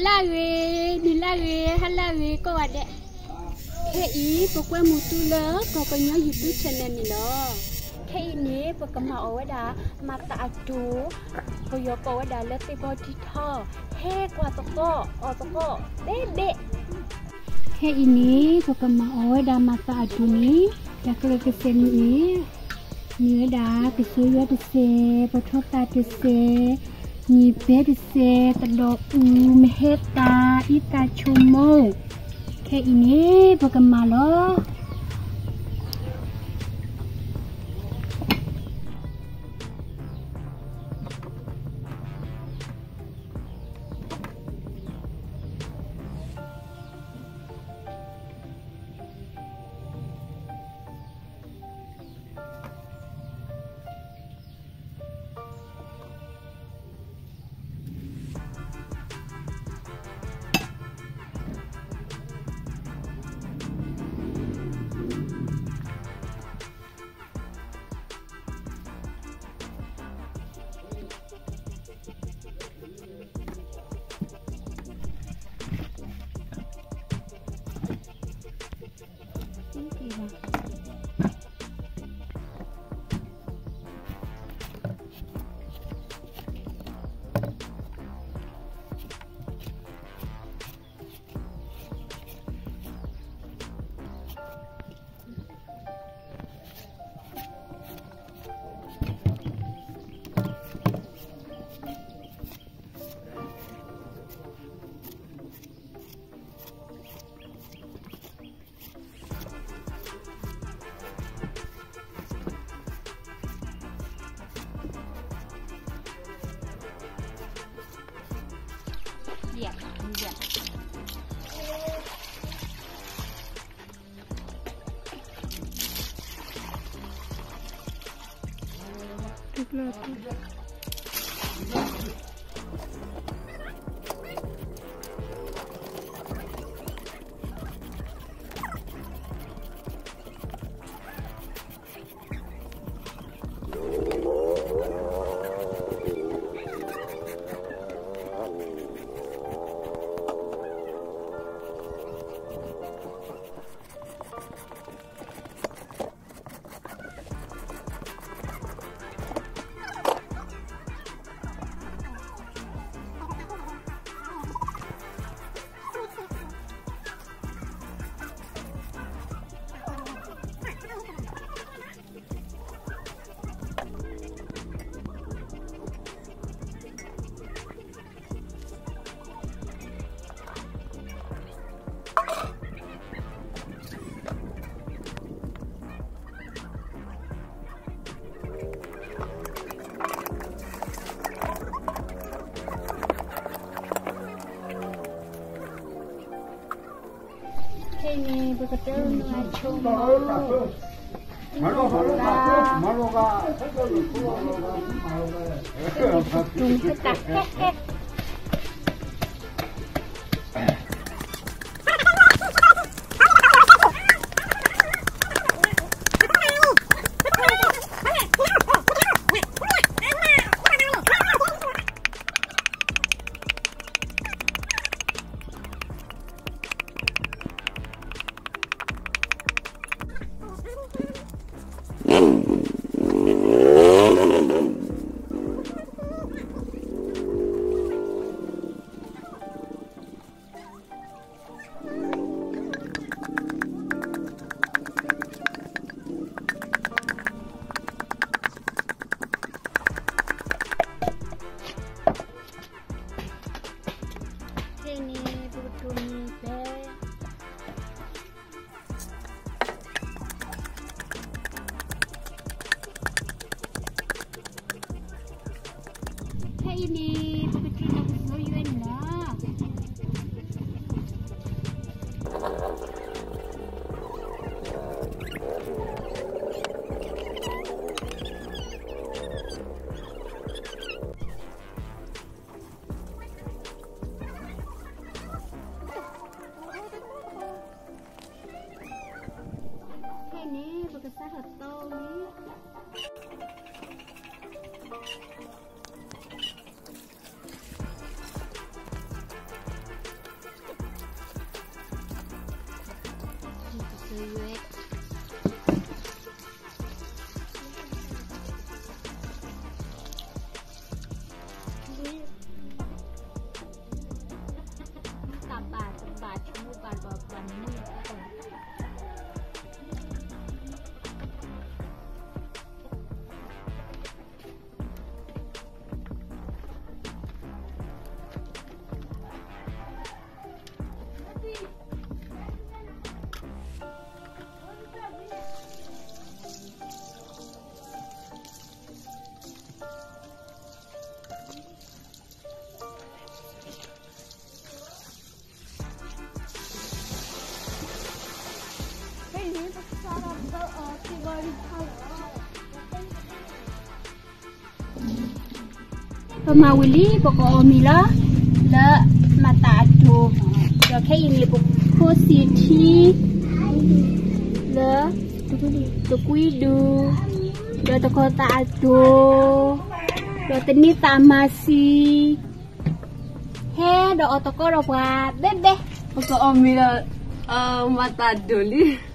လၢဂ့ၤ, နံၤလၢဂ့ၤ, ဟါလၢဂ့ၤ ကိးဂၤဒဲး. ခဲအံၤ ပကွဲမုာ်သုလၢ ကီၢ်ကညီ YouTube channel န့ၣ်လီၤ. ခဲအံၤန့ၣ် ပကမၤအီၣ်ဝဲဒၣ် မၤသးအဒိၣ်, ပယီၤကိးဝဲဒၣ်လၢ သ့ၣ်ဘီထံထီ, ဟဲကွၢ်သကိး အီၣ်သကိး ဘဲဘဲ. ခဲအံၤန့ၣ် ပကမၤအီၣ်ဝဲဒၣ် မၤသးအဒိၣ်န့ၣ်, တၢ်ကျၢၤတစဲးန့ၣ် မ့ၢ်ဝဲဒၣ် ကစၢ်ယွၤတစဲး, ပထီသးတစဲး, ညံၣ်ဘဲတစဲး, သဒီးအူ, မဟဲသး, အံသၣ်ဆိမိၣ်. ခဲအံၤန့ၣ် ပကမၤလီၤ. ခဲအံၤန့ၣ် ပကတၢ်နုာ်အဆိမိၣ် မၤလိဂၤ, မၤလိဂၤ, မၤလိဂၤ, မၤလိဂၤ, မၤလိဂၤ.ခဲအံၤန့ၣ် ပကတိၢ်နီၣ်ဖဲ ခဲအံၤန့ၣ် ပကတိၢ်နီၣ်ကစၢ်ယွၤန့ၣ်လီၤ. ခဲအံၤန့ၣ် ပကစးထီၣ်သီလံ. ပမၤဝံၤလံ ပကအီၣ်မ့ၤလီၤ လၢမၤသးအဒိၣ်, ဒီးခဲအံၤန့ၣ် ပခိၣ်စံးထံ လၢ တကွံဒူ, ဒီးတကီၤသးအဒိၣ်, ဒီးတန့ၢ်သးမၤစံ, ဟဲဒီးအီၣ်တကီၢ်ဒီးပှၤဘဲဘဲ, ပကအီၣ်မ့ၤဒီး မၤသးဒိၣ်လံ.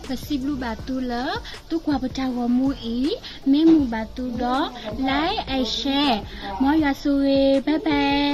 ပစံးဘျုးဘၣ်သုလၢ သုကွၢ်ပတၢ်ဂီၤမူအံၤ, မ့ၢ်မုာ်ဘၣ်သုဒီး like and share, မ်ယွၤဆိၣ်ဂ့ၤ, bye bye.